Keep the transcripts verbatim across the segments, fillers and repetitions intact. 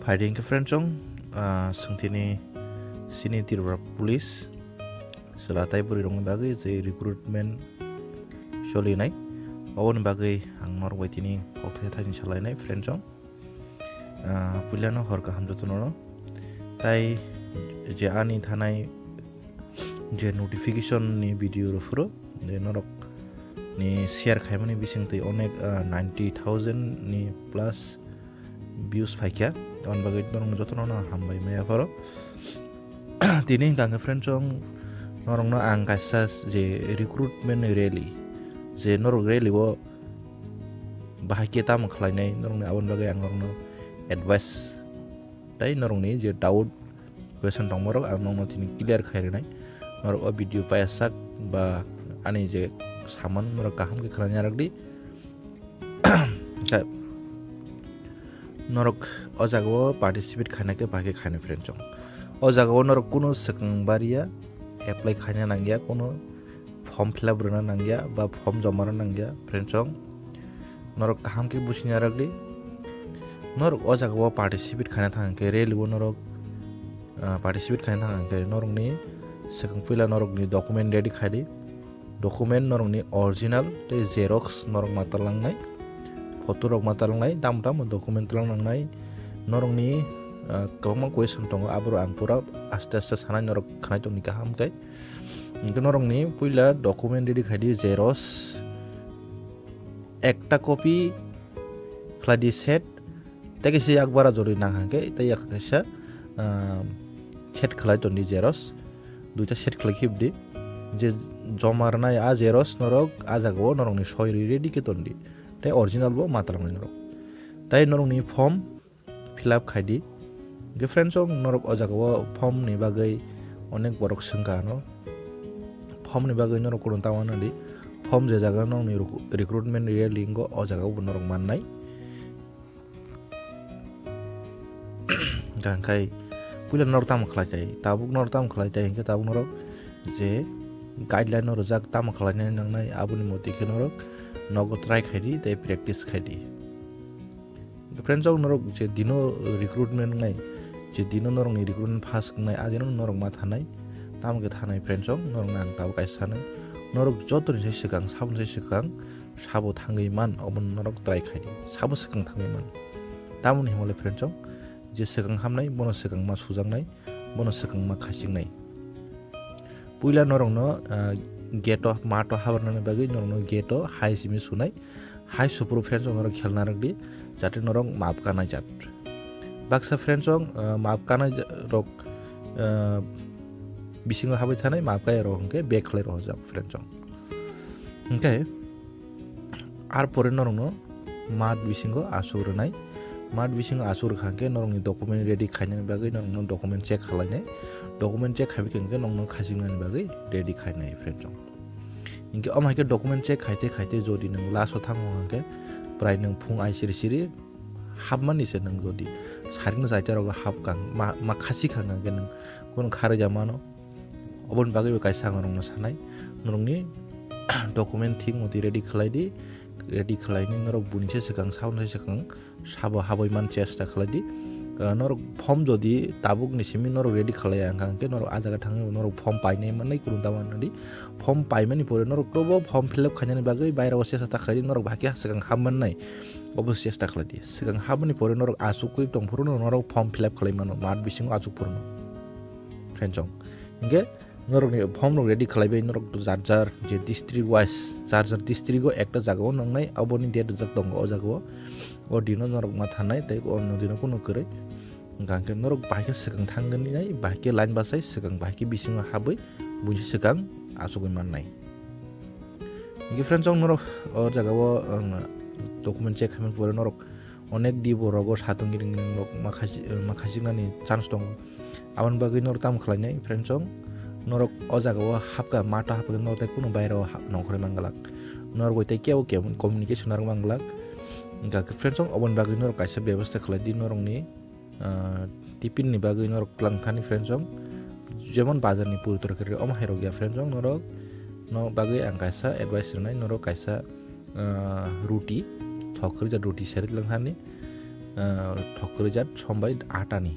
Phaidi hwnkhe friend chong, ah, swngthini sini Tripura Police chwla tai bwrwi rokni bagwi je recruitment solinai, oboni bagwi ang norok bai tini kokthai thaini salainai friend chong. Ah, puilano hor kaham jotono no. Tai je ani thanai je notification ni video rw phuru je norok ni share khaimani bising twi onek, ah, ninety thousand ni plus views phaikha, aboni bagwi norokno jotono no hambai maya phoro. Tini hwnkha hwnkhe friend chong norokno ang kaisa je recruitment rally, je norok rally o bahai khe tamo khlainai norokni, aboni bagwi ang norokno advice tei norokni je doubt question tongmarok ang nokno tini clear khai rwnai. Norok o video paiyasak ba ani je saman norok kaham khe khlai narakdi. Khe norok o jagao participate khaina khe bahai khe khainai friend chong. O jagao norok kunu swkang bariya apply khaina nangya, kunu form fill up rwna nangya ba form joma rwna nangya friend chong. Norok kaham khe busi narakdi. Norok o jagao participate khaina thang khe rally o norok, ah, participate khaina thang khe norokni swkang puila norokni document ready khaidi. Document norokni original tei xerox norok ma talangnai. Photo rok ma talangnai, tamo tamo document talang nangnai. Norokni, ah, kwbangma question tongo, aborok ang pura aste aste sanai norok khnai tongni kaham khe. Hwnkhe norokni puila document ready khaidi, xerox ekta copy khlaidi set, tei kaisa yak bara jori nang hwnkhe tei yak kaisa, ah, set khlai tondi xerox, duita set khlai khibdi. Je joma rwnai a xerox norok a jagao norokni soi rwi ready khe tondi, tei original bo ma talangnai norok. Tei norokni form fill up khaidi. Hwnkhe friend chong norok o jagao form ni bagwi onek borok swngkha ano. Form ni bagwi norok kunu ta uanadi. Form je jaga nokni recru-, recruitment rally wngo, o jagao bo norok mannai. Hwnkhe puila norok tamo khlai tai, tabuk norok tamo khlai tai hwnkhe tabuk norok je guideline no rwjak tamo khlainani nangnai, aboni motwi khe norok nogo try khaidi tei practice khaidi. Friends, o norok je dino recruitment wngnai, je dino norokni recruitment pass wngnai, a dino norok ma thanai, tamo khe thanai friends, o norokno ang tabuk kaisa sanai, norok jotoni sai swkang, saboni sai swkang, sabo thangwi man, obono norok try khaidi, sabo swkang thangwi man. Tamoni himole friends, o je swkang hamnai, bono swkang ma sujaknai, bono swkang ma khachiknai. Puila norokno, ah, gate o, mat o habarnani bagwi norokno gate o hai simi sunai, hai supru friends o norok khelna rwkdi, jate norok maap kanai jat. Baksa friends o, ah, maap kanai ja-, rok, ah, bisingo habwi thanai, maap kaya rok hwnkhe bag khlai rohorjak friends o. Hwnkhe, ar pore norokno mat bisingo asuk rwnai. Mat bisingo asuk rwkha hwnkhe norokni document ready khainani bagwi norokno document check khlainai. Document check khaibai khe hwnkhe norokno khachiknani bagwi ready khainai friends o. Hinkhe omo hai khe document check khaite khaite jodi nwng last o thango hwnkhe prai nwng phung ai siri siri hapmani se nwng jodi sarik no chaita rogo hapkha ma, ma khachikha hwnkhe nwng kunu kharwi ya mano. Oboni bagwi bo kaisa ang norokno sanai, norokni document thik motwi ready khlai di, ready khlainai norok buini se swkang, saboni se swkang sabo habwi man chesta khlai di. Ah, norok form jodi tabuk ni simi norok ready khlai ya wngkha, hwnkhe norok ah jaga thangwi norok form painai mannai, kurung ta mannadi. Form paimani pore norok tobo form fill up khainani bagwi baira o chesta ta khlai di, norok bahai khe swkang hap mannai, obo chesta khlai di. Swkang hapmani pore norok asuk kwi tong phuru norok form fill up khlai mano, mat bisingo asuk phuru no. Friends o. Hinkhe norokni form rok ready khlaibai norok jar jar je district wise, jar jar district o ekta jaga o nongnai, aboni date rijak tongo o jaga o. O dino norok ma thanai tei o dino kunu kwrwi. Hwnkha hwnkhe norok bahai khe swkang thangwi nai, bahai khe line bachai swkang, bahai khe bisingo habwi buini swkang achugwi mannai. Hinkhe friends, chwng norok o jaga o, ang document check khaimani pore norok onek di bo rogo satung giring giring rok ma khasi-, ma khachiknani chance tongo. Aboni bagwi norok tamo khlainai, friends, chwng norok o jaga o hapkha, mato hapkha norok tei kunu baira o hap-, nongkhorwi manglak. Norok bai tei kebo kebo communication narwk manglak. Hwnkha khe, friends, chwng oboni bagwi norok kaisa bebostha khlai di, norokni ah, tiffin ni bagwi norok twlang thani friends, chwng jemon bazar ni puri torkari omo hai rok ya friends, chwng norok no bagwi ang kaisa advice rwnai, norok kaisa, ah, ruti thok rwjak ruti sari twlang thani, ah, thok kwrwi jat som bai atani.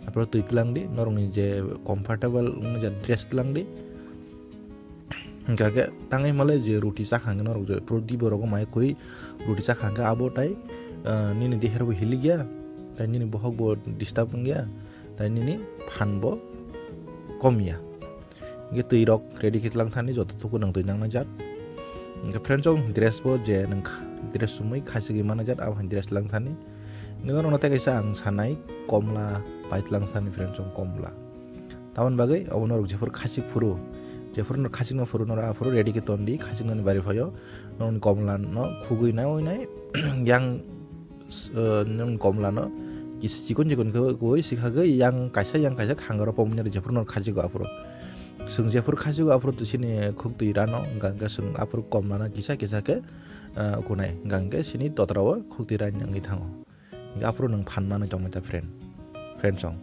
Aphuru twi tlang di, norokni je comfortable wngya dress tlang di. Hingkha khe tangwi malai je roti chakha hwnkhe norok je phuru di borok mai khwi roti chakha hwnkhe abo tai, ah, nini deher bo hilikya, tai nini bohok bo disturb wngya, tai nini phan bo komya. Hingkhe twi rok ready khe tlang thani joto thuku nang twi nang nang jat. Hingkhe friends rok dress bo je nang kha-, dress sumui khachigwi mana jat abo hai dress lang thani. Hingkhe norokno tei kaisa ang sanai komla pai tlang thani friends rok komla. Tamoni bagwi obo norok jephuru khachik phuru, jephuru norok khachikna phuru norok aphuru ready khe ton di, khachiknani bari phaio norokni komla no khugwi nai oi nai yang, s-, eh, norokni komla no kis-, chikon chikon khe koi sikha khe yang kaisa yang kaisa khangaro pomni jephuru norok khachiko aphuru. Chwng jephuru khachiko aphuru to sini khuk twi rano hwnkha hwnkhe chwng aphuru komla no kisa kisa khe, eh, kunai hwnkha hwnkhe sini totra o khuk twi ran wngwi thango. Hingke aphuru nwng phan manwi tongmani ta friend, friend song.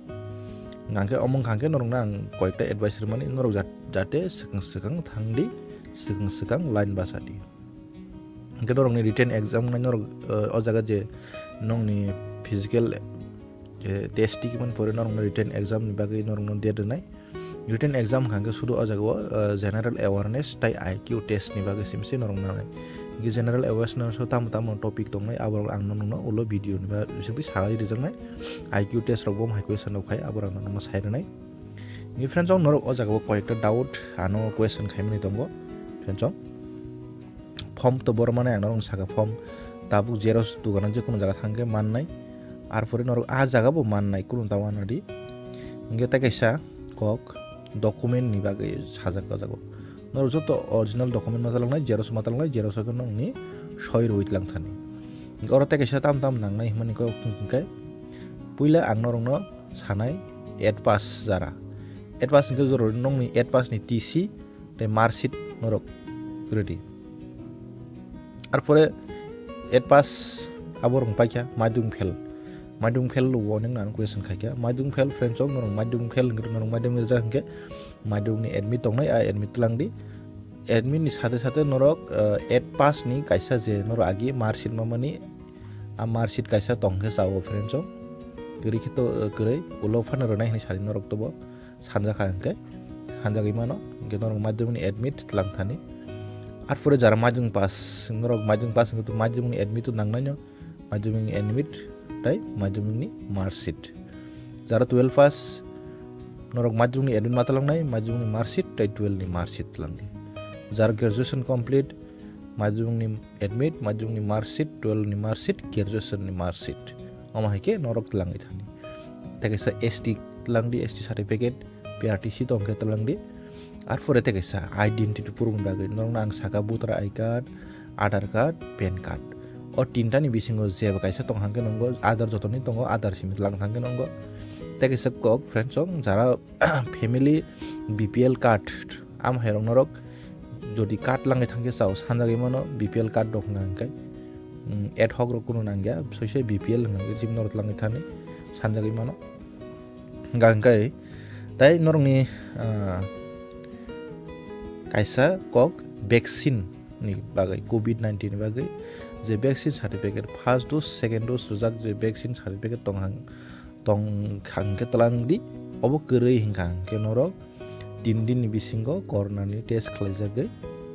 Hingke omo wngkha hingke norokno ang koyekta advice rwmani, norok jat-, jate swkang swkang thangdi, swkang swkang line bachadi. Hingke norokni written exam wngnai norok, eh, o jaga je nongni physical, eh, test tikmani pore norokno written exam ni bagwi norokno date rwnai. Written exam hwnkha khe sudu o jaga o, uh, general awareness tai I Q test ni bagwi simi se norok nanai. Hingkhe general awareness o tamo tamo topic tongnai, aborok ang norokno ulo video ni ba bisingtwi sawi rijaknai. I Q test rok bo hai question rok phai, aborok ang norokno sai rwnai. Hingkhe friends, o norok o jaga o koyekta doubt ano question khaimani tongo, friends, o. Form to borok mane ang norok saka form tabuk xerox dogano je kono jaga thangkhe mannai, arpore norok ah jaga bo mannai, kunu ta wanadi. Hingke tei kaisa kok document ni bagwi sajak o jaga o. Norok joto original document ma taloknai, xerox ma taloknai, xerox o khe nongni soi rwi tlang thani. Hingke oro tei kaisa tam tam nangnai hwnmani kok hingke puila ang norokno sanai eight pass jara. Eight pass hingke jora nongni eight pass ni T C tei marksheet norok ready. Arpore eight pass abo rwng paikha madhyamik fail. Madhyamik fail lo warning nang question khaikha. Madhyamik fail friends rok norok madhyamik fail hwnkhe norok madhyamik rijak hwnkhe madhyamik ni admit tongnai, a admit tlang di. Admit ni sate sate norok, eh, eight pass ni kaisa je norok agi marksheet mamani a marksheet kaisa tongkhe chao friends rok. Kwrwi khe to, eh, kwrwi ulo phano rwnai hinwi sadi norok tobo. Sanjakha hwnkhe, sanjagwi mano, hwnkhe norok madhyamik ni admit tlang thani. Arpore jara madhyamik pass, norok madhyamik pass hwnkhe to madhyamik ni admit to nangnaino, madhyamik ni admit tei madhyamik ni marksheet. Jara twelve pass, norok madhyamik ni admit ma tlangnai, madhyamik ni marksheet tei twelve ni marksheet tlangdi. Jara graduation complete, madhyamik ni admit, madhyamik ni marksheet, twelve ni marksheet, graduation ni marksheet. Omo hai khe norok tlangwi thani. Tei kaisa S T tlangdi, S T certificate, P R T C tongkhe tlangdi. Arpore tei kaisa identity proof ni bagwi norokno ang saka voter I card, Aadhaar card, PAN card. O tinta ni bisingo jeba kaisa tong hangkhe nongo, Aadhaar jotoni tongo, Aadhaar simi tlang thangkhe nongo. Tei kaisa kok friends rok jara family B P L card, am hai rok norok jodi card langwi thangkhe chao sanjagwi mano B P L card rok hwnka hwnkhe, mm, ad hoc rok kunu nangya, soisai B P L hwnka hwnkhe chini norok langwi thani sanjagwi mano. Hwnka hwnkhe tai norokni, ah, kaisa kok vaccine ni bagwi, covid nineteen ni bagwi je vaccine certificate, first dose, second dose rijak je vaccine certificate tong hang, tong hangkhe tlang di, obo kwrwi hingkha hingkhe norok tin din ni bisingo corona ni test khlaijagwi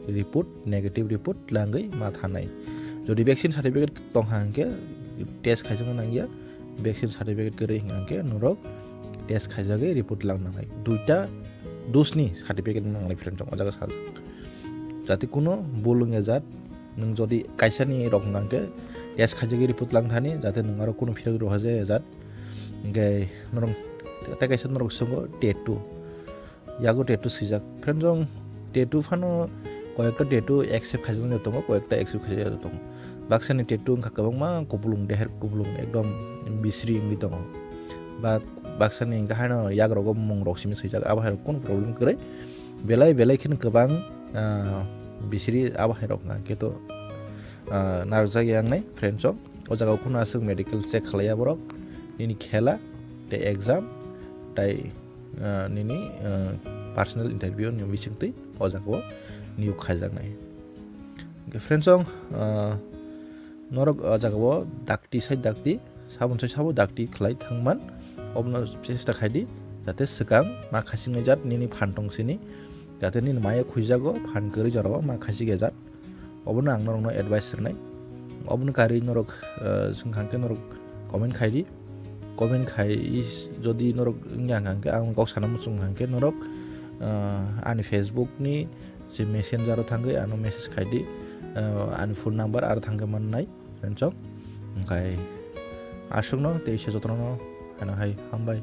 report, negative report tlangwi ma thanai. Jodi vaccine certificate tong hangkhe test khaijakna nangya, vaccine certificate kwrwi hingkha hingkhe norok test khaijagwi report lang nangnai. Duita dose ni certificate nangnai friend rok o jaga sajak. Jate kuno bul wngya jat, nwng jodi kaisa ni rok hingkha hingkhe test khaijagwi report lang thani, jate nwng aro kuno phirok rohajaya jat. Hingkhe norok tei kaisa norok songo tattoo. Yago tattoo swijak. Friend rok tattoo phano koyekta tattoo accept khaijaknai tongo, koyekta accept khaijakya tongo. Baksa ni tattoo wngkha kwbangma kupulung, deher kupulung, ekdom bisri wngwi tongo. Ba baksa ni hingkhe haino yak rogo mung rok simi swijak, abo hai rok kunu problem kwrwi. Belai belai kheno kwbang, ah, bisri abo hai rok wngkha. Khe to, ah, narwkjak ya wngnai friend rok. O jaga o kunu aswk medical check khlaiya borok. Nini khela, tei exam, tei, ah, nini, ah, personal interview ni bisingtwi o jaga o niyok khaijaknai. Hwnkhe friends rok, ah, norok o jaga o dakti sai dakti sabon sai sabo dakti khlai thangman, obono chesta khaidi, jate swkang ma khasing jat nini phan tong sini, jate nini maya khuijago phan kwrwi jorao ma khasik jat. Obono ang norokno advice rwnai. Obono karwi norok, eh, swng hangkhe norok comment khaidi. Comment khai jodi norok wngya hangkhe ang kok sana muchung hangkhe norok, eh, ani Facebook ni je messenger o thangwi ano message khaidi. Eh, ani phone number aro thangkhe mannai, friends rok. Hwnkhe aswkno tei se jotono ano hai hambai.